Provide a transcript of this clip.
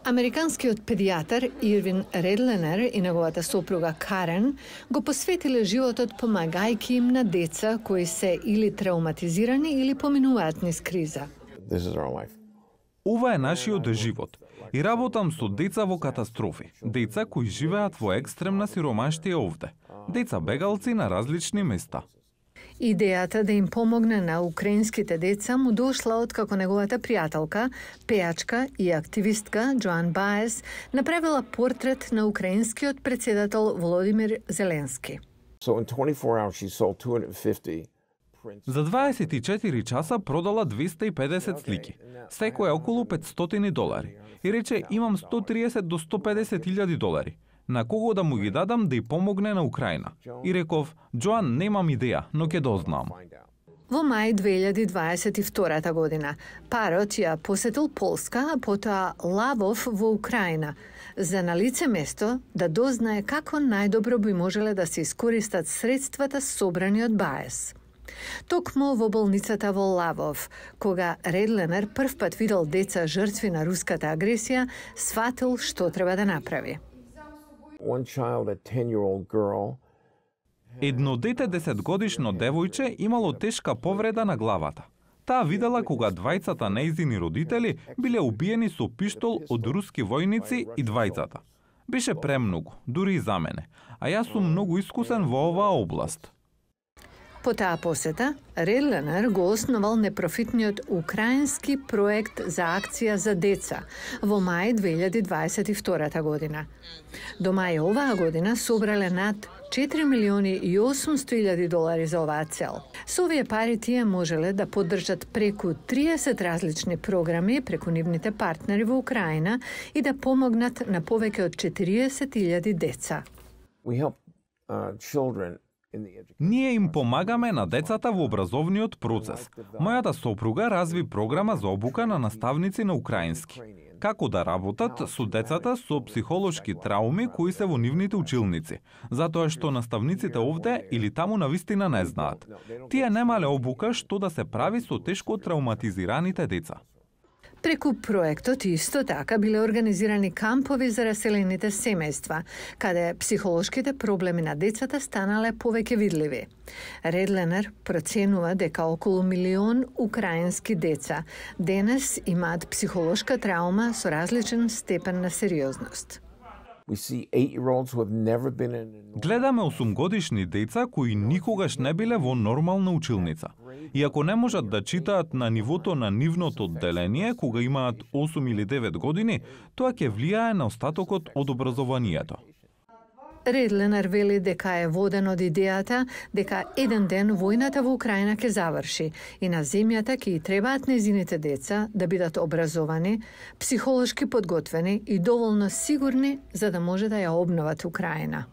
Американскиот педијатар Ирвин Редленер и неговата сопруга Карен го посветиле животот помагајќи им на деца кои се или травматизирани или поминуваат низ криза. Ова е нашиот живот. И работам со деца во катастрофи, деца кои живеат во екстремна сиромаштија овде, деца бегалци на различни места. Идејата да им помогне на украинските деца му дошла откако неговата пријателка, пејачка и активистка Джоан Баес направила портрет на украинскиот председател Володимир Зеленски. За 24 часа продала 250 слики, секоја околу $500, и рече имам 130 до 150 илјади долари. На кого да му ги дадам да ја помогне на Украина? И реков, Джоан, немам идеја, но ќе дознам. Во мај 2022 година, парот ја посетил Полска, а потоа Лавов во Украина, за на лице место да дознае како најдобро би можеле да се искористат средствата собрани од Баес. Токму во болницата во Лавов, кога Редленер првпат видел деца жртви на руската агресија, сватил што треба да направи. Едно дете 10-годишно девојче имало тешка повреда на главата. Таа видела кога двајцата нејзини родители биле убиени со пиштол од руски војници и двајцата. Беше премногу, дури и за мене, а јас сум многу искусен во оваа област. По таа посета, Редленер го основал непрофитниот украински проект за акција за деца во мај 2022 година. До мај оваа година собрале над $4.800.000 за оваа цел. Со овие пари тие можеле да поддржат преку 30 различни програми преку нивните партнери во Украина и да помогнат на повеќе од 40.000 деца. Ние им помагаме на децата во образовниот процес. Мојата сопруга разви програма за обука на наставници на украински. Како да работат со децата со психолошки трауми кои се во нивните училници, затоа што наставниците овде или таму навистина не знаат. Тие немале обука што да се прави со тешко травматизираните деца. Преку проектот исто така биле организирани кампови за раселените семејства, каде психолошките проблеми на децата станале повеќе видливи. Редленер проценува дека околу 1 милион украински деца денес имаат психолошка траума со различен степен на сериозност. Гледаме 8-годишни деца кои никогаш не биле во нормална училница. И ако не можат да читаат на нивото на нивното одделение, кога имаат 8 или 9 години, тоа ќе влијае на остатокот од образованието. Редленер вели дека е воден од идејата дека еден ден војната во Украина ќе заврши и на земјата ќе и требаат незините деца да бидат образовани, психолошки подготвени и доволно сигурни за да може да ја обноват Украина.